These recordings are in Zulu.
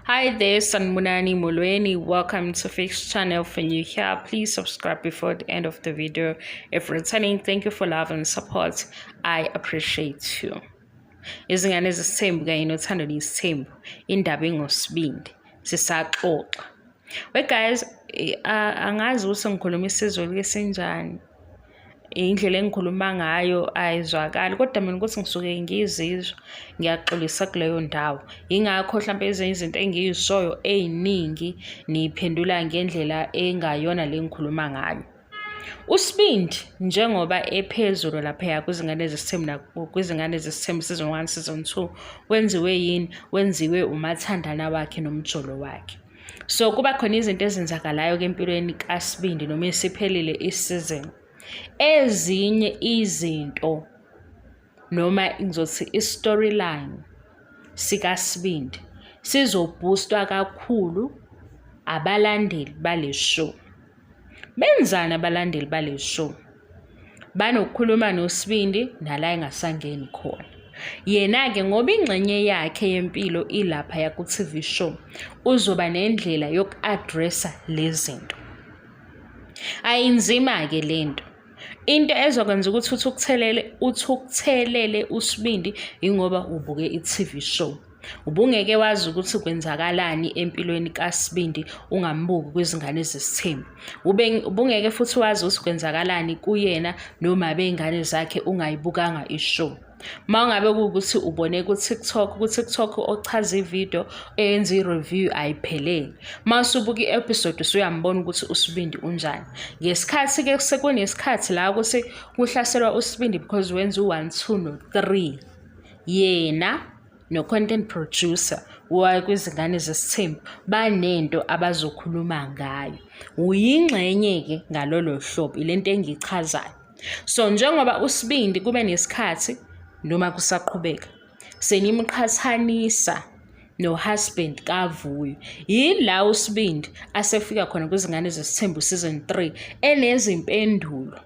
Hi there, Sanibonani Molweni. Welcome to Fix Channel. For new here, please subscribe before the end of the video. If returning, thank you for love and support. I appreciate you. Izingane zesithembu kanye nothando nesithembu, indaba ingosibindi. Sisaxoxa. We guys, angazi ukuthi ngikhuluma isiZulu esinjani. Indlela engikhuluma ngayo ayizwakali kodwa mina ukuthi ngisuke ngizizwa ngiyaxolisa kuleyo ndawo. Yingakho hlampe ezinye izinto engiyishoyo ey'ningi niyiphendula ngendlela engayona le ngikhuluma ngayo. USibindi njengoba ephezulu laphaya kwizingane zesithembu kwizingane zesithembu season 1 season 2 wenziwe yini? Wenziwe umathandana wakhe nomjolo wakhe. So kuba khona izinto ezenzakalayo-ke empilweni kaSibindi noma isiphelile isizini. Ezinye izinto noma ngizothi i-storyline sikaSibindi sizobhustwa kakhulu abalandeli bale show. Benzani abalandeli bale show? Banokukhuluma noSibindi nala engasangeni khona. Yena-ke ngoba ingxenye yakhe yempilo ilaphaya ku-TV show, uzoba nendlela yoku-address-a le zinto. Ayinzima-ke le nto. Into ezokwenza ukuthi uthukuthelele uthukuthelele uSibindi yingoba ubuke i-TV show. Ubungeke wazi ukuthi kwenzakalani empilweni kaSibindi ungambuki kwizingane zesithembu. Ubungeke futhi wazi ukuthi kwenzakalani kuyena noma bey'ngane zakhe ungayibukanga i-show. Uma ngabe kuwukuthi ubone ku-TikTok, ku-TikTok ochaza ividiyo eyenza i-review ayiphelele. Uma usubuka i-episode usuyambona ukuthi uSibindi unjani. Ngesikhathi-ke sekunesikhathi la ukuthi kuhlaselwa uSibindi because wenza u-one, two, no-three. Yena no-content producer wakwizingane zesithembu banento abazokhuluma ngayo. Uyingxenye-ke ngalolo hlobo, ilento engiyichazayo. So njengoba uSibindi kube nesikhathi noma kusaqhubeka senimqhathanisa no-husband kaVuyo, yila uSibindi asefika khona kwizingane zesithembu season 3 enezimpendulo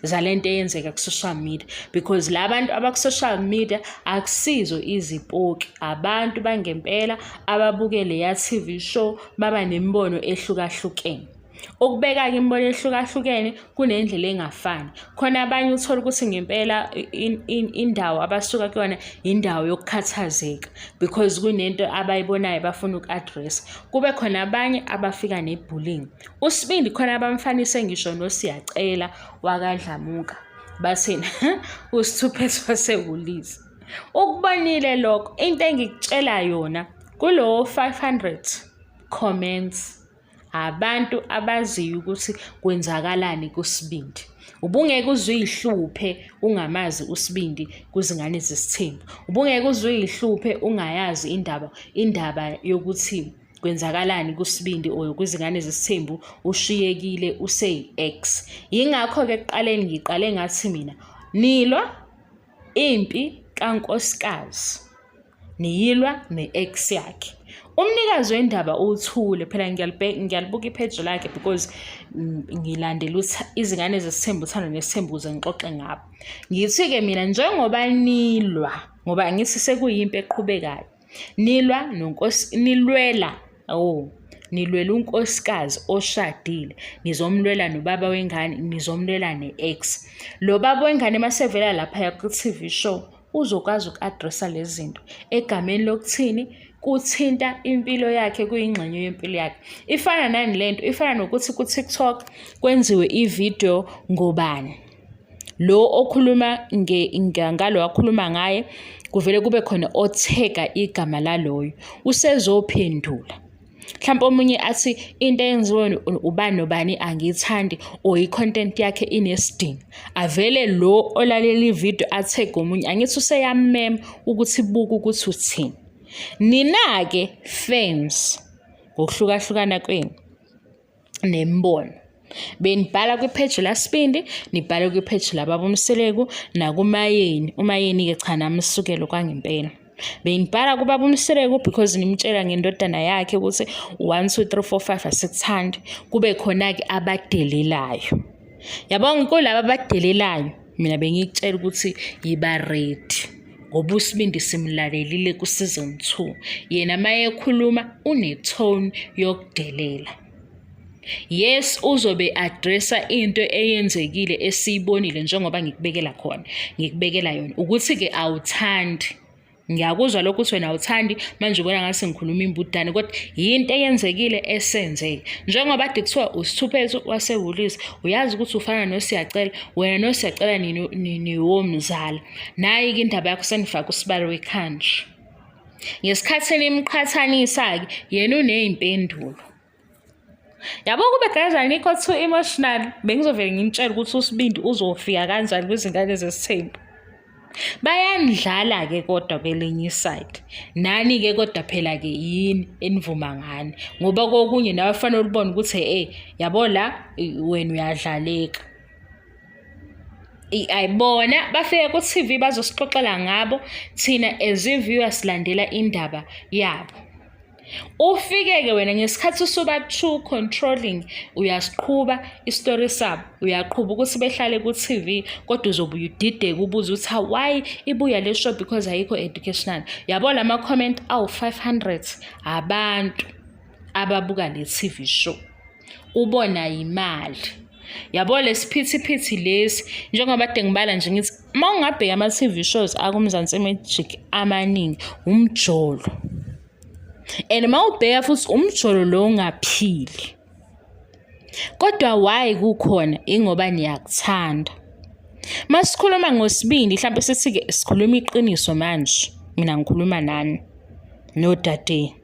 zalento eyenzeka ku-social media because la bantu abaku-social media akusizo izipoki, abantu bangempela ababuke leya TV show baba nemibono ehlukahlukene. Ukubeka-ke imibono ehlukahlukene kunendlela engafani. Khona abanye uthole ukuthi ngempela indawo abasuka kuyona indawo yokukhathazeka because kunento abayibonayo bafuna uku-address. Kube khona abanye abafika ne-bullying. USibindi khona abamfanise ngisho noSiyacela wakaDlamuka bathina usithuphethu wasewulizi. Ukubonile lokho, into engikutshela yona kulowo 500 comments abantu abaziyo ukuthi kwenzakalani kuSibindi. Ubungeke uze uyihluphe ungamazi uSibindi kwizingane zesithembu. Ubungeke uze uyihluphe ungayazi indaba yokuthi kwenzakalani kuSibindi or kwizingane zesithembu ushiyekile useyi-ex. Yingakho-ke ekuqaleni ngiqale ngathi mina nilwa impi kankosikazi niyilwa ne-ex yakhe. Umnikazi wendaba uthule phela ngiyalibuka ipheji lakhe because ngilandela izingane zesithembu uthando nesithembu ukuze ngixoxe ngabo. Ngithi-ke mina njengoba nilwa ngoba angithi sekuyimpi eqhubekayo nilwa nonkosi nilwela oh nilwela unkosikazi oshadile nizomlwela nobaba wengane nizomlwela ne-ex. Lo baba wengane masevela laphaya ku-TV show uzokwazi uku-address-a lezi zinto egameni lokuthini kuthinta impilo yakhe kuyingxenye yempilo yakhe. Ifana nani lento? Ifana nokuthi ku-TikTok kwenziwe ividiyo ngobani lo okhuluma ngalo akhuluma ngaye kuvele kube khona othega igama laloyo usezophendula. Mhlawumpe omunye athi into eyenziwe ubani nobani angiyithandi or i-content yakhe inesidingo. Avele lo olalela ividiyo athege omunye, angithi useyamema ukuthi buka ukuthi uthini. Nina-ke fans ngokuhlukahlukana kwenu nemibono benibhala kwipheji laSibindi nibhale kwipheji lababa uMseleku nakuMayeni. UMayeni-ke cha namsukelo kwangempela. Benibhala kubaba uMseleku because nimtshela ngendodana yakhe ukuthi 1 2 3 4 5 asikuthandi. Kube khona-ke abadelelayo. Yabona kulaba abadelelayo mina bengikutshela ukuthi yiba ready. Ngoba uSibindi simlalelile ku-season 2. Yena mayekhuluma une-tone yokudelela. Yes, uzobe addressa into eyenzekile esiyibonile njengoba ngikubekela khona, ngikubekela yona ukuthi-ke awuthandi. Ngiyakuzwa lokho ukuthi wena awuthandi manje ubona ngathi ngikhuluma imbudane kodwa yinto eyenzekile esenzeke. Njengoba kade kuthiwa uSithuphethu wasewulisa, uyazi ukuthi ufana noSiyacela, wena noSiyacela niwomzala. Nayi-ke indaba yakho senifake usibali wekhanje. Ngesikhathi nimqhathanisa-ke yena uney'mpendulo. Yabo kube guys angikho too emotional bengizovele nginitshele ukuthi uSibindi uzofika kanjani kwizingane zesithembu. Bayanidlala-ke kodwa kwelinye isayidi. Nani-ke kodwa phela-ke yini enivuma ngani ngoba kokunye nawe kufanele ubone ukuthi eh yabo la wena uyadlaleka. Ayibona bafike ku-TV bazosixoxela ngabo thina as i-viewers silandela indaba yabo. Ufike-ke wena ngesikhathi usuba too controlling uyasiqhuba isitori sabo uyaqhuba ukuthi behlale ku-TV kodwa uzobuye udideke ubuze ukuthi why ibuya le show because ayikho educational. Yabo la ma-comment awu-500 abantu ababuka le TV show. Ubona yimali. Yabo lesiphithiphithi lesi njengoba kade ngibala nje ngithi uma ungabheka ama-TV shows akuMzansi Magic amaningi umjolo. And uma ubheka futhi umjolo lo ungaphili. Kodwa why kukhona? Ingoba niyakuthanda. Masikhuluma ngosibindi mhlampe sithi-ke sikhuluma iqiniso manje, mina ngikhuluma nani nodade.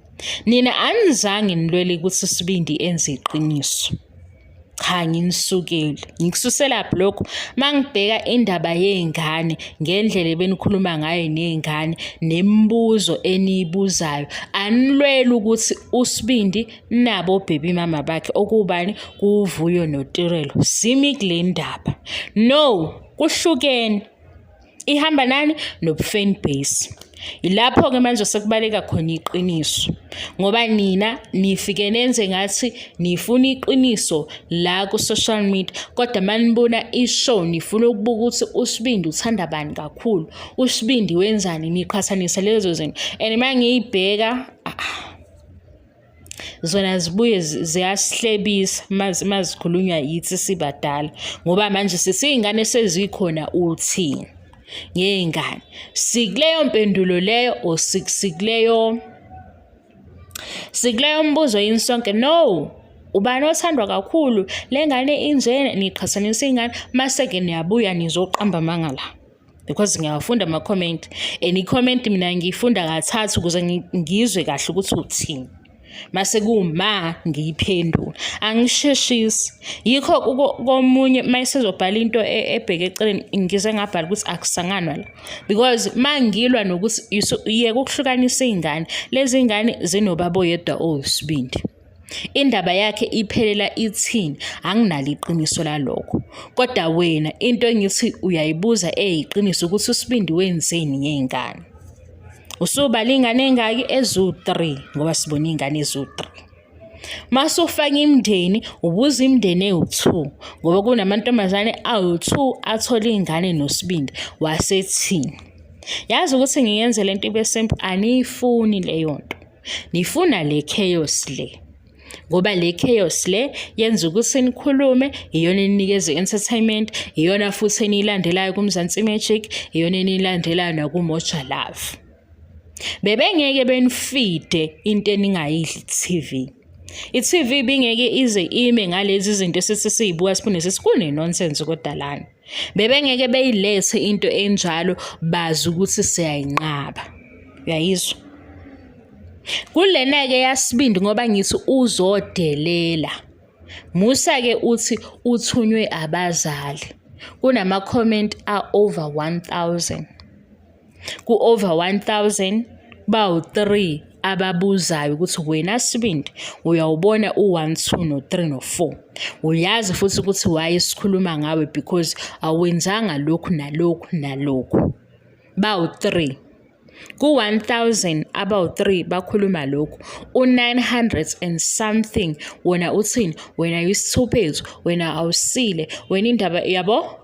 Nina anizange nilwele ukuthi uSibindi enze iqiniso. Cha nginisukele. Ngikususelaphi lokhu? Mangibheka indaba yey'ngane ngendlela ebenikhuluma ngayo ney'ngane nemibuzo eniyibuzayo, anilweli ukuthi uSibindi nabo baby mama bakhe okuwubani? KuwuVuyo noTirelo. Simi kule ndaba. No, kuhlukene. Ihamba nani nobu-fan base. Yilapho-ke manje sekubaleka khona iqiniso ngoba nina nifike nenze ngathi nifuna iqiniso la ku-social media kodwa manibona i-show nifuna ukubuka ukuthi uSibindi uthanda bani kakhulu, uSibindi wenzani, niqhathanisa lezo zinto and uma ngiyibheka zona zibuye ziyasihlebisa mazikhulunywa yithi sibadala ngoba manje sesiyingane sezikhona uthini ngey'ngane sikuleyo mpendulo leyo or sikuleyo sikuleyo mbuzo yini sonke no ubani othandwa kakhulu le ngane injena niqhathanisa iy'ngane mase-ke niyabuya nizoqamba amanga la because ngiyawafunda ama-comment and i-comment mina ngiyifunda kathathu ukuze ngizwe kahle ukuthi uthini mase kuma ngiyiphendula angisheshisi yikho komunye mayisezobhala into e, ebheke eceleni ngize ngabhala ukuthi akusanganwa la because mangilwa nokuthi yeka ukuhlukanisa iy'ngane lezi ngane zinobaba oyedwa owusibindi Indaba yakhe iphelela ithini anginalo iqiniso lalokho. Kodwa wena into engithi uyayibuza eyiqiniso ukuthi uSibindi wenzeni ngey'ngane. Usubala iy'ngane ey'ngaki? Eziwu-three ngoba sibona iy'ngane eziwu-three. Mase ufaka imindeni ubuza imindeni ewu-two ngoba kunamantombazane awu-two athola iy'ngane noSibindi wasethini. Yazi ukuthi ngiyenze le nto ibe simple aniyifuni leyo nto. Nifuna le chaos le ngoba le chaos le yenza ukuthi nikhulume, iyona eninikeza i-entertainment, iyona futhi eniyilandelayo kuMzansi Magic, iyona eniyilandelayo nakuMoja Love. Bebengeke benifide into eningayidli ku-TV. I-TV ibingeke ize ime ngalezi zinto esithi siyibuka siphinde sithi kune-nonsense kodwa lana. Bebengeke beyilethe into enjalo bazi ukuthi siyayinqaba. Uyayizwa? Kulena-ke yasibindi ngoba ngithi uzodelela. Musa-ke uthi uthunywe abazali. Kunama-comment a-over 1000. Ku-over 1000 bawu-3 ababuzayo ukuthi wena Sibindi uyawubona u-1 2 no-3 no-4 uyazi futhi ukuthi why sikhuluma ngawe because awenzanga lokhu nalokhu nalokhu bawu-3 ku-1000 abawu-3 bakhuluma lokhu u-900 and something wona uthini wena yisithuphethu wena awusile wena indaba yabo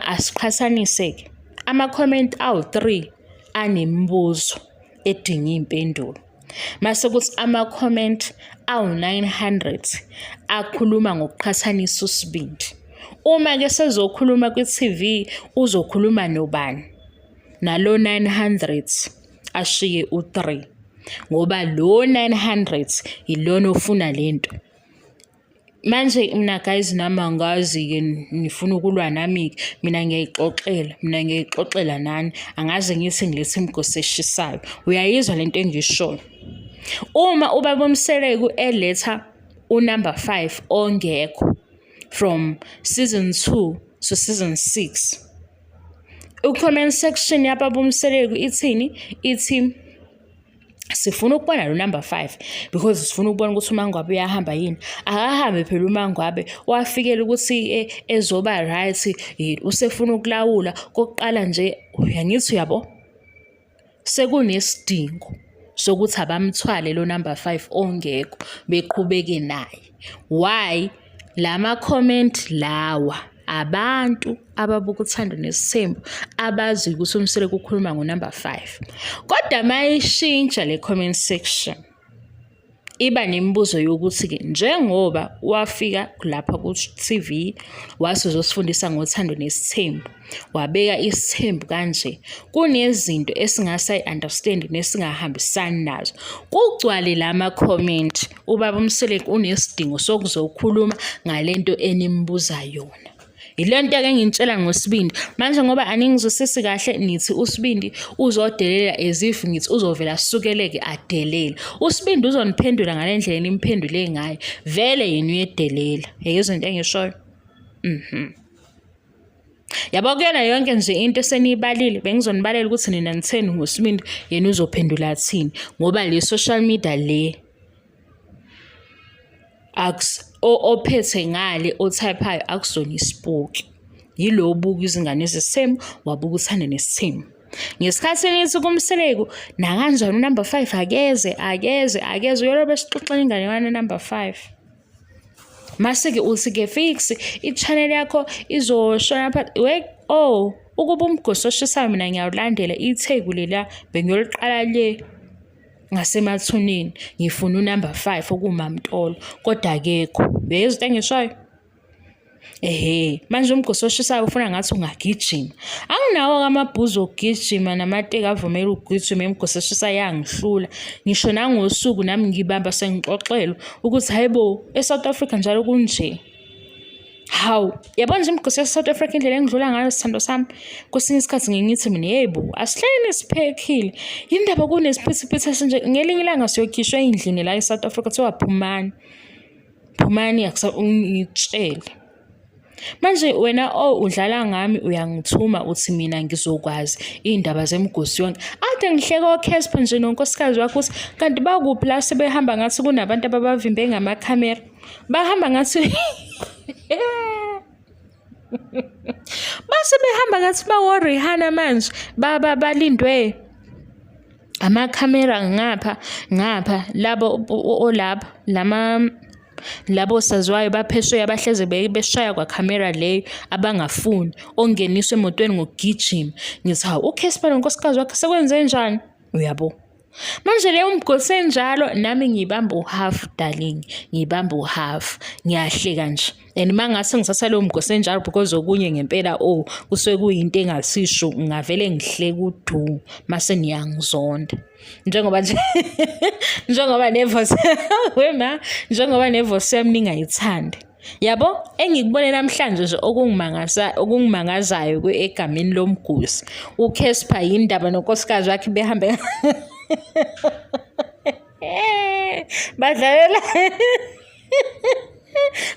asiqhathanise-ke. Ama-comment awu-3 anemibuzo edinga iy'mpendulo. Mase kuthi ama-comment awu-900 akhuluma ngokuqhathanisa uSibindi. Uma-ke sezokhuluma kwi-TV uzokhuluma nobani? Nalo 900 ashiye u-3 ngoba lo 900 yilona ofuna lento. Manje mina guys nami angazi-ke nifuna ukulwa nami-ke mina ngiyayixoxela mina ngiyayixoxela nani angaze ngithi ngilethe imigosi eshisayo uyayizwa lento engiyishoyo uma ubaba uMseleku eletha unumber 5 ongekho from season 2 to season 6 u-comment section yababa uMseleku ithini ithi sifuna ukubona lo number 5 because sifuna ukubona ukuthi uMangwabe uyahamba yini akahambe phela uMangwabe wafikela ukuthi eh, ezoba right usefuna ukulawula kokuqala nje uyangithi uyabo sekunesidingo sokuthi abamthwale lo number 5 ongekho beqhubeke naye why lama comment lawa abantu ababuka uthando nesithembu abazi ukuthi uMseleku ukhuluma ngonumber 5 kodwa mayishintsha le comment section iba nemibuzo yokuthi-ke njengoba wafika lapha ku-TV wase uzosifundisa ngothando nesithembu wabeka isithembu kanje kunezinto esingasayi-understand nesingahambisani nazo kugcwale la ma-comment ubaba uMseleku unesidingo sokuzokhuluma ngalento enimbuza yona Yile nto ke ngintshela ngoSibindi. Manje ngoba aningizwisisi kahle nithi uSibindi uzodelela as if ngithi uzovela asukeleke adelele. USibindi uzoniphendula ngale ndlela enimphendule ngayo. Vele yena uyedelela. Yeyizwa into engishoyo? Mhm. Yabo kuyona yonke nje into eseniyibalile bengizonibalela ukuthi nina nitheni ngoSibindi yena uzophendula athini ngoba le social media le ophethe ngale othayiphayo akusona isipoki yilo obuka izingane ezisithembu wabuka uthande nesithembu ngesikhathi ngithi kuMseleku nakanjani unumber 5 akeze akeze akeze uyolobe sixoxela inganekwane number 5 mase-ke uthi-ke fix i-channel yakho izoshona phansi we oh ukuba umgosi oshisayo mina ngiyawulandela itheku lela bengiyoliqala le ngasemathuneni ngifuna unumber 5 okuwumamtolo kodwa akekho uyezwa into engishoyo Ehhe, manje umgosi oshisayo ufuna ngathi ungagijima. Anginawo-ke amabhuzu okugijima namateki avumela ukugijima imigosi eshisayo yangihlula. Ngisho nangosuku nami ngibamba sengixoxelwa ukuthi hhayi bo, e-South Africa njalo kunje. Hawu, yabona nje imigosi yase-South Africa indlela engidlula ngayo sithandwa sami. Kwesinye isikhathi ngiye ngithi mina yebo, asihleleni siphekhile. Yini ndaba kunesiphithiphithi esinje? Ngelinye ilanga siyokhishwa ey'ndlini la e-South Africa kuthiwa phumani. Phumani ngikutshele. Manje wena oh udlala ngami uyangithuma uthi mina ngizokwazi iy'ndaba zemgosi yonke. Ade ngihleke oCasper nje nonkosikazi wakho ukuthi kanti bakuphi la sebehamba ngathi kunabantu ababavimbe ngamakhamera. Bahamba ngathi base behamba ngathi bawo-Rihanna manje baba balindwe amakhamera ngapha ngapha labo olapha lama labo saziwayo baphesheya bahleze beshaya kwakhamera leyo abangafuni ongeniswa emotweni ngokugijima ngithi hawu uCasper nonkosikazi wakhe sekwenze njani uyabo manje leyo mgosi enjalo nami ngiyibamba uhalf darling ngiyibamba uhalf ngiyahleka nje and uma ngase ngithatha leyo mgosi enjalo because okunye ngempela oh kusuke kuyinto engasisho ngingavele ngihleke udu mase niyangizonda njengoba nje njengoba nevoice wema njengoba nevoice yami ningayithandi yabo engikubone namhlanje nje okungimangasa okungimangazayo egameni lomgusi uCasper yindaba nonkosikazi wakhe behambe badlalela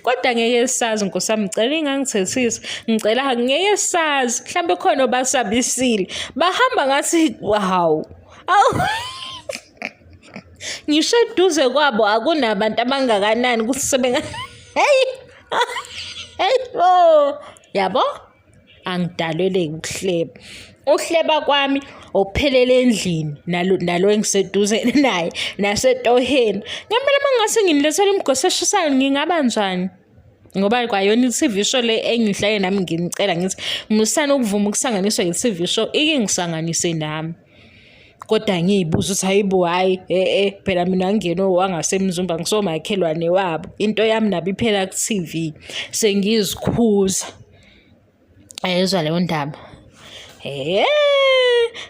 kodwa ngeke sazi nkosi yami ngicela ingangithethisi ngicela ngeke sazi mhlawumbe khona obasabisile bahamba ngathi hawu awu ngisho eduze kwabo akunabantu abangakanani ukuthi sebenga hey hey oh yabo angidaleleki ukuhleba ukuhleba kwami okuphelele endlini nalo nalo engiseduze naye nasetoheni ngempela uma ngingase nginilethele imigosi eshisayo ngingaba njani? Ngoba kwayona i-TV show le engihlale nami nginicela ngithi musani ukuvuma ukusanganiswa i-TV show, ike ngisanganise nami. Kodwa ngiyibuza ukuthi hayi bo, hhayi e-e phela mina ngingena owangaseMzumba ngisomakhelwane wabo. Into yami nabo iphela ku-TV. Sengizikhuza. Ayezwa leyo ndaba. He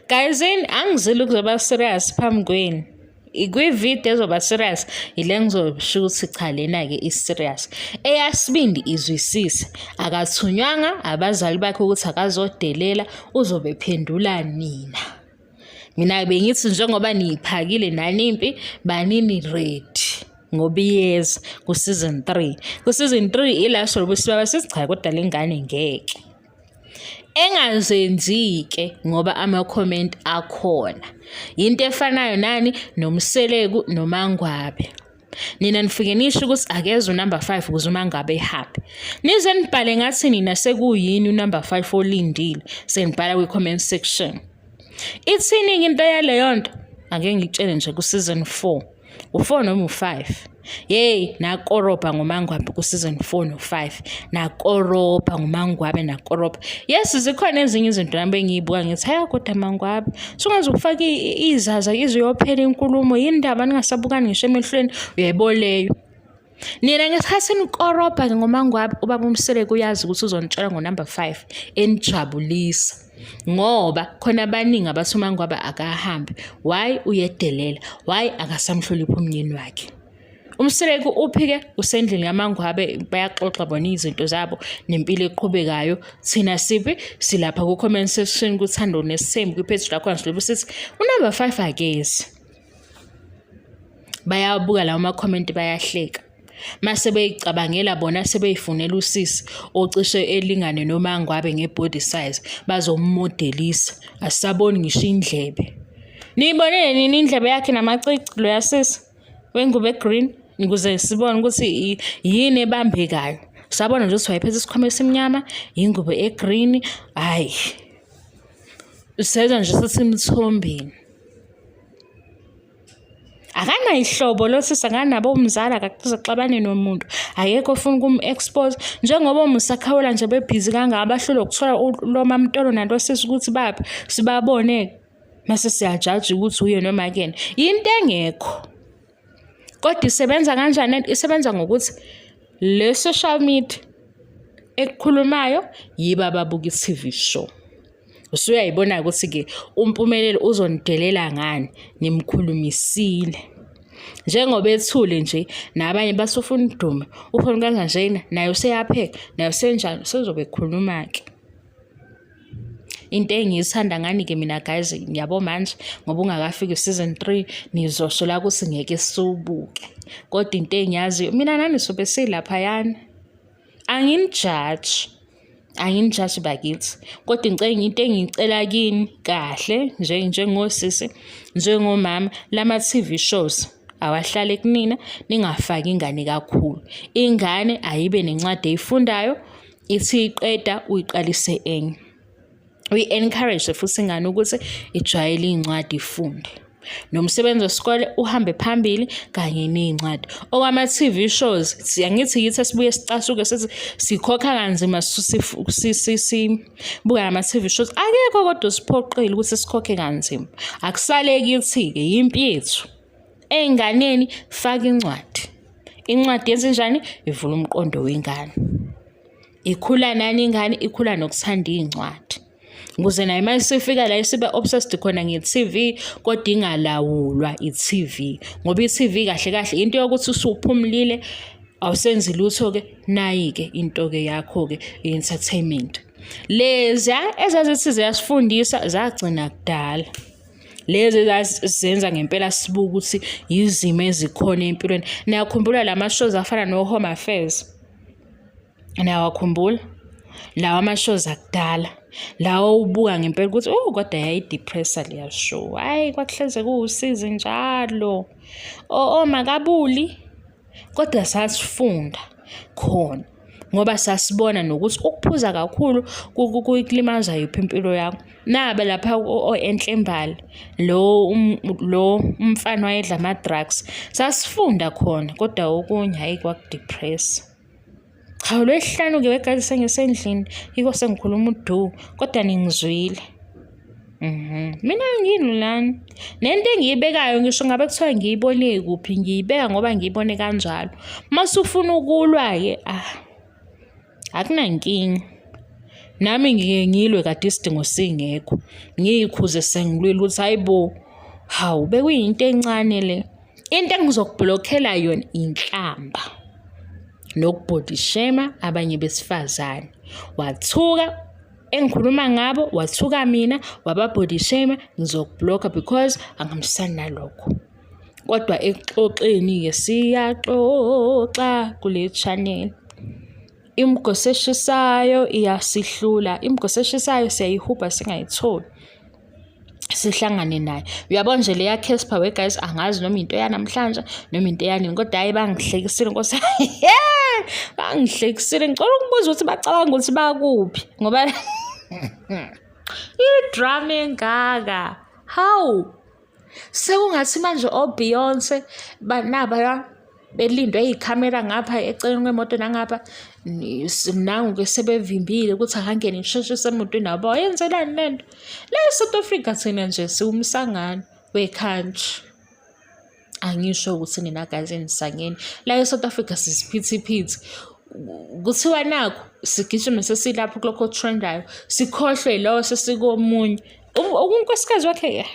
guys in angizile ukuzoba serious phambi kwenu. Kwi-video ezoba serious ile ngizosho ukuthi cha lena-ke i-serious. Eyasibindi izwisise akathunywanga abazali bakhe ukuthi akazodelela uzobe phendula nina. Mina bengithi njengoba niyiphakile nani impi banini ready ngoba iyeza ku-season 3. Ku-season 3 ila solobe sibaba sithi cha kodwa le ngane ngeke. Engazenzi-ke ngoba ama-comment akhona. Yinto efanayo nani noMseleku noMangwabe. Nina nifike nisho ukuthi akeze unumber 5 ukuze uMangwabe ehambe. Nize nibhale ngathi nina sekuyini unumber 5 olindile senibhala kwi-comment section. Ithini-ke into yaleyo nto? Ake ngikutshele nje ku-season 4. U-4 noma u-5. Yeyi nakorobha ngoMangwabe ku-season 4 no-5. Nakorobha ngoMangwabe nakorobha. Yes, zikhona ezinye izinto nami engiyibuka ngithi hhayi kodwa Mangwabe sungaze ufake izaza ize iyophela inkulumo yini ndaba ningasabukani ngisho emehlweni uyayiboleyo. Nina ngesikhathi nikorobha-ke ngoMangwabe ubaba uMseleku uyazi ukuthi uzonitshela ngo-number 5 enijabulisa ngoba khona abaningi abathi uMangwabe akahambe. Why uyedelela? Why akasamhloniphi umnyeni wakhe? UMseleku uphi-ke usendlini kaMangwabe bayaxoxa bona izinto zabo nempilo eqhubekayo. Thina siphi silapha ku-comment section kuThando Nesithembu kwipheji lakhona silobe sithi unumber 5 akezi. Bayabuka lawo makhomenti bayahleka. Mase beyicabangela bona sebeyifunela usisi ocishe elingane noMangwabe nge-body size bazommodelisa asisaboni ngisho indlebe. Niyibonile nini indlebe yakhe namacici loya sisi wengubo e-green ukuze sibone ukuthi yini ebambekayo. Sabona nje ukuthi wayephethe isikhwama esimnyama, ingubo e-green, hhayi. Sezwa nje sithi emthombeni. Akanayihlobo lo sisi akanabo umzala akakuze axabane nomuntu akekho ofuna ukumu-expose njengoba oMusa Khawula nje bebhizi kangaka bahlulwe ukuthola lo MaMtolo nalo sisi ukuthi baphi sibabone mase siyajaja ukuthi uye noma akuyena yinto engekho kodwa isebenza kanjani isebenza ngokuthi le social media ekukhulumayo yibo ababuka i-TV show. Usuyayibona-ke ukuthi-ke uMpumelelo uzonidelela ngani, nimkhulumisile. Njengoba ethule nje nabanye basufuna udume, ufuna ukwenza njena, naye useyapheka, naye usenjani, usezobe ekhuluma-ke. Into engiyithanda ngani-ke mina guys, ngiyabo manje ngoba ungakafiki u-season 3 nizosho la ukuthi ngeke siwubuke. Kodwa into engiyaziyo mina nani sobe silaphayana. Anginijaji. Anginijaji bakithi. Kodwa ngicela into engiyicela kini kahle nje njengosisi, njengomama, lama TV shows awahlale kunina ningafaki ingane kakhulu. Ingane ayibe nencwadi eyifundayo ithi iqeda uyiqalise enye. Uyi-encourage futhi ingane ukuthi ijwayele iy'ncwadi ifunde. Nomsebenzi wesikole uhambe phambili kanye ney'ncwadi. Okwama-TV shows, angithi yithi esibuye sicasuke sithi sikhokha kanzima sibuka lama-TV shows. Akekho kodwa osiphoqile ukuthi sikhokhe kanzima. Akusale kithi-ke, yimpi yethu. Ey'nganeni faka incwadi. Incwadi yenzenjani? Ivula umqondo wengane. Ikhula nani ingane? Ikhula nokuthanda iy'ncwadi. Ukuze nayo uma isifika la isibe obsessed khona nge-TV kodwa ingalawulwa i-TV. Ngoba i-TV kahle kahle into yokuthi usuphumulile awusenzi lutho-ke nayi-ke into-ke yakho-ke i-entertainment. Leziya ezazithi ziyasifundisa zagcina kudala. Lezi ezazenza ngempela sibuke ukuthi yizimo ezikhona empilweni. Niyakhumbula la ma-shows afana no-Home Affairs? Niyawakhumbula? Lawa ama-shows akudala. Lawa ubuka ngempela ukuthi oh kodwa yayidepressa leya show. Hhayi kwakuhleze kuwusizi njalo. Oh, oh makabuli. Kodwa sasifunda khona ngoba sasibona nokuthi ukuphuza kakhulu kukulimaza yiphi impilo yakho. Naba lapha o-Enhlembali lo lo umfana wayedla ama-drugs. Sasifunda khona kodwa okunye hhayi kwakudepressa. Cha, uLwesihlanu-ke wegazi sengisendlini, yikho sengikhuluma udu, kodwa ningizwile. Mina angilwi nani. Nento engiyibekayo ngisho ngabe kuthiwa ngiyibone kuphi, ngiyibeka ngoba ngiyibone kanjalo. Uma usufuna ukulwa-ke, ah, akunankinga. Nami ngike ngilwe kade isidingo singekho. Ngiy'khuze sengilwile ukuthi hhayi bo, hawu bekuyinto encane le. Into engizokubhlokhela yona inhlamba nokubody shame abanye besifazane. Wathuka engikhuluma ngabo, wathuka mina, waba-body shame, ngizokubhlokha because angihambisani nalokho. Kodwa ekuxoxeni-ke siyaxoxa kule channel. Imigosi eshisayo iyasihlula, imigosi eshisayo siyayihubha singayitholi. Sihlangane naye. Uyabona nje leya Casper we guys, angazi noma into yanamhlanje noma into eyanini, kodwa hhayi bangihlekisile nkosi. Bangihlekisile. Ngicela ukubuza ukuthi bacabanga ukuthi bakuphi ngoba i-drama engaka. Hawu! Sekungathi manje o-Beyonce nabaya belindwe iy'khamera ngapha eceleni kwemoto nangapha, nangu-ke sebevimbile ukuthi akangene nisheshise emotweni yabo. Yenzelani le nto? La e-South Africa thina nje siwumsangano we-country. Angisho ukuthi nina guys enisangene. La e-South Africa sisiphithiphithi. Kuthiwa nakhu sigijime sesilapho kulokho okutrendayo, sikhohlwe lo sesikomunye. Unkosikazi wakhe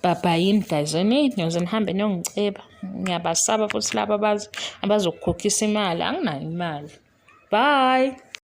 baba yini guys, niyoze nihambe niyongiceba. Ngiyabasaba futhi laba abazokukhokhisa imali, anginayo imali. Bye.